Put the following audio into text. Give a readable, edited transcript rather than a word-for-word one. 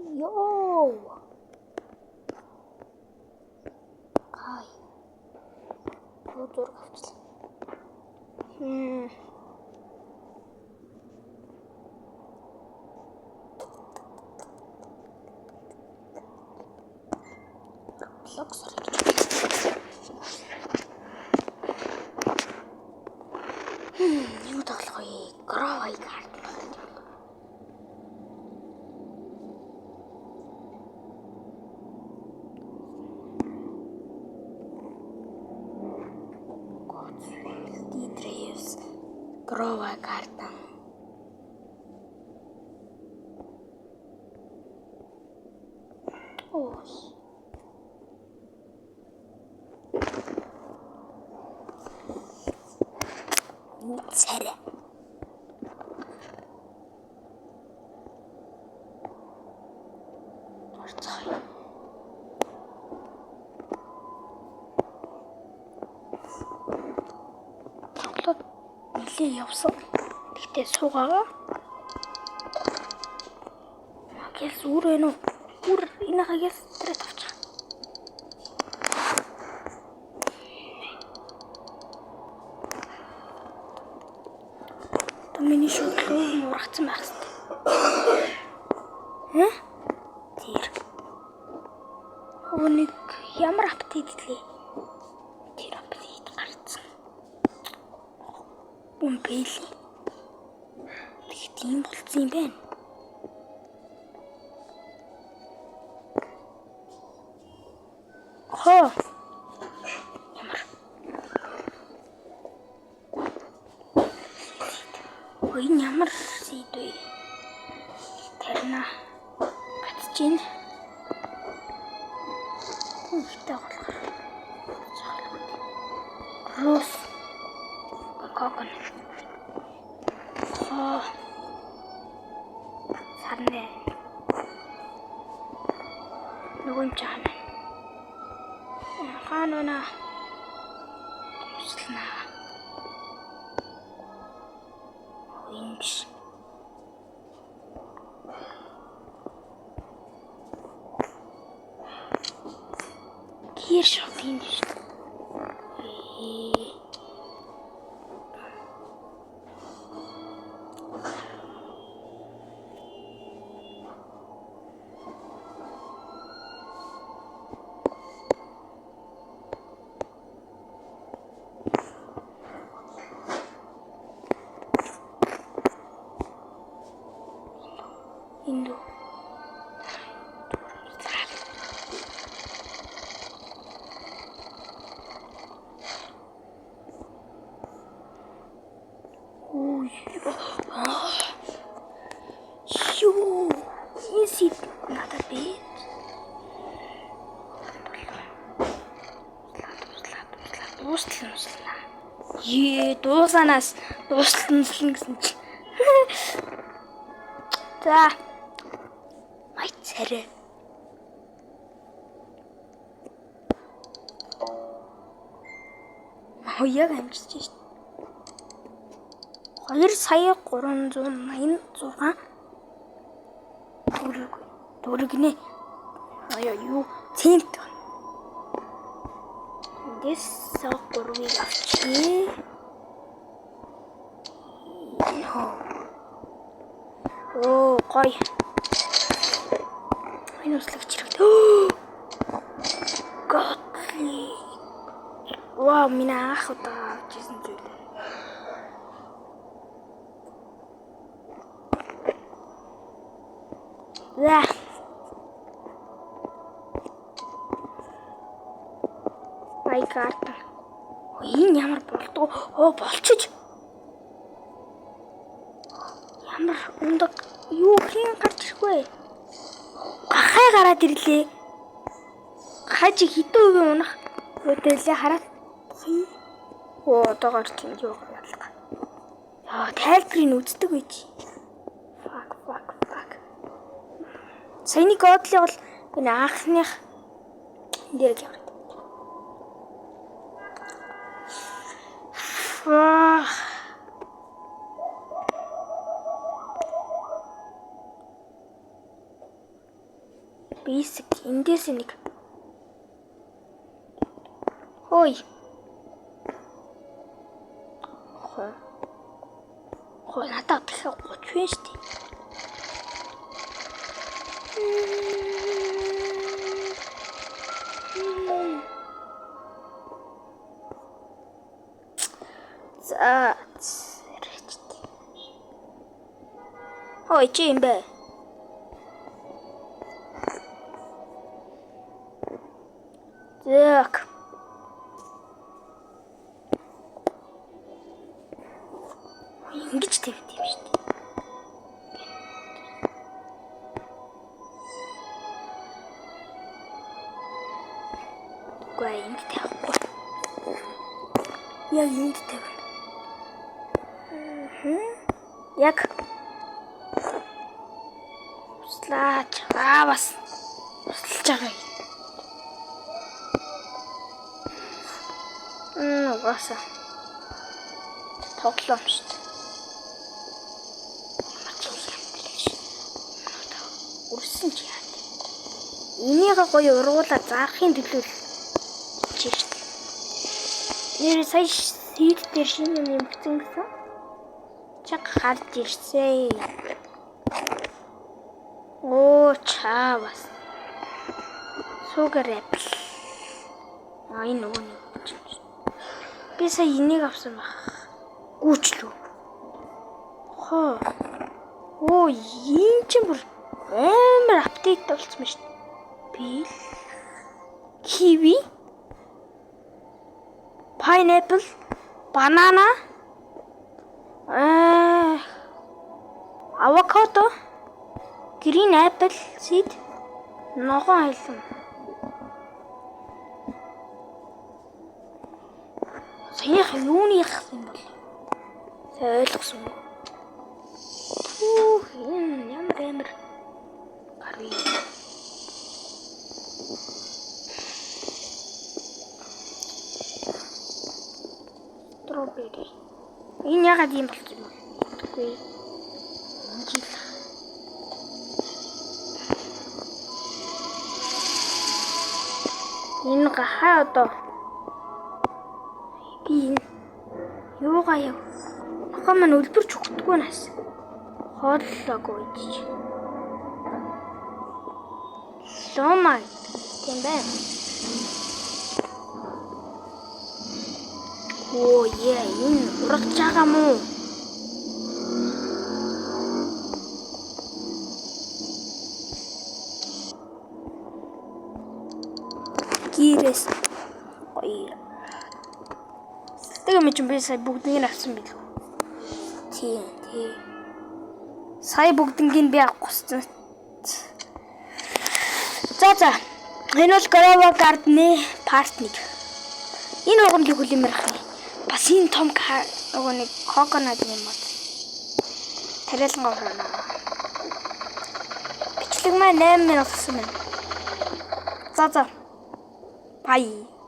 Йоо. Ай. Юу зураг авчлаа. Roblox орох гэж. Юу тоглох вэ? Grow a Garden тоглох юм. Godswill, Grow a Garden. Ой. Царай. Орцгоё. Тоглоод нилээ явсан. Тэгтээ суугаагаа. Гялс үр байна уу? Үр энэ хагяс тэр тавчих. Одоо миний шүтлөө муургацсан байх хэвээр. Хэ? Тэр. Нэг ямар update лээ? Тэр update гарцсан. Үн бэлээ. Тэгэхэд ийм болцсон юм байна. Хоо. Ямар. Ой, энэ ямар seed вэ? Тарина. Гацж гин. Ихтэй болохоор. Rose. Coconut. Хоо. Сарнэ. Нөгөө юм чаана. Хаана байна? Туслана. Энэ биш. Гэр шот энэ биш. Ээ. Энд үү? Ой. Юу? Энэ seed надад би. Дуслаа, дуслаа. Ее, дуусанаас дуслан гэсэн чи. За. Май царай. Маа яг амжиж шít. 2 сая 386 төгрөг. Төгрөг нэ. Аяа юу цент. Эндээс 3-ыг авчи. Оо, гоё. Энэ услагч хэрэгтэй. Godly. Вау, миний анх удаа авч ирсэн зүйл. За. My garden. Энэ ямар болдгоо? Оо, болчиж. Ямар ундаг юу хийн гарч ирэх вэ? Гахай гараад ирлээ. Гахай чи хэдэн хувийн унах юутай лээ хараад. Оо, одоогоор чинь юу ялга. Яа, тайлбарыг үздэг байж. Fuck, fuck, fuck. Саяны godly бол энэ анхных дээр л яваад. Fuck. Basic эндээс нэг. Хой. Хой. Хой надад дахиад 30 байна шүү дээ. За зэрэгчтэй. Хой чи юм бэ? Так. Ингэж тавьд юм шүү дээ. Үгүй энд тавихгүй. Яг энд тавина. Яг услаач. Аа бас услаж байгаа юм. Угаасаа тоглоом шүү дээ. Ямар ч юм биш. Үрсэн чи яа. Энийг гоё ургуулаад зарахын төлөө чи шүү дээ. Нэр сая seed дээр шинэ юм нэмэгдсэн гэсэн. Чаг харж ирсэн. Оо чаа бас. Sugar apple. А энэ нөгөө нэг юм. Би сая энийг авсан байх. Гүүчлүү. Хоо. Оо энэ чинь бүр амар update болсон байна шүү дээ. Бэл. Kiwi. Pineapple, banana, авокадо, green apple seed, ногоон хайлан. Саяных юуны юм бол? Сайн ойлгосон уу? Түүх энэ ямар амар гарвэ. Strawberry. Энэ ягаад ийм болсон юм бэ? Мэдгүй. Инжил. Энэ гахаа одоо би энэ юугаа яв? Нохоо маань өлбөрч өгдөггүй нас. Хооллоогүй идэж. Лома тийм байна. Оо яа, энэ урагж байгаа мó? Гэрээс гоё. Тэгээ мэт би сая бүгднийг авсан билүү? Тийм, тий. Сая бүгднийг би авах гуссан. За за. Энэ бол Grow a Garden part 1. Энэ ургамлыг хүлээмээр ах юм. Бас энэ том нөгөө нэг coconut юм уу? Тариалан гоорно. Бичлэг маань 8 минут болсон байна. За за. Bye.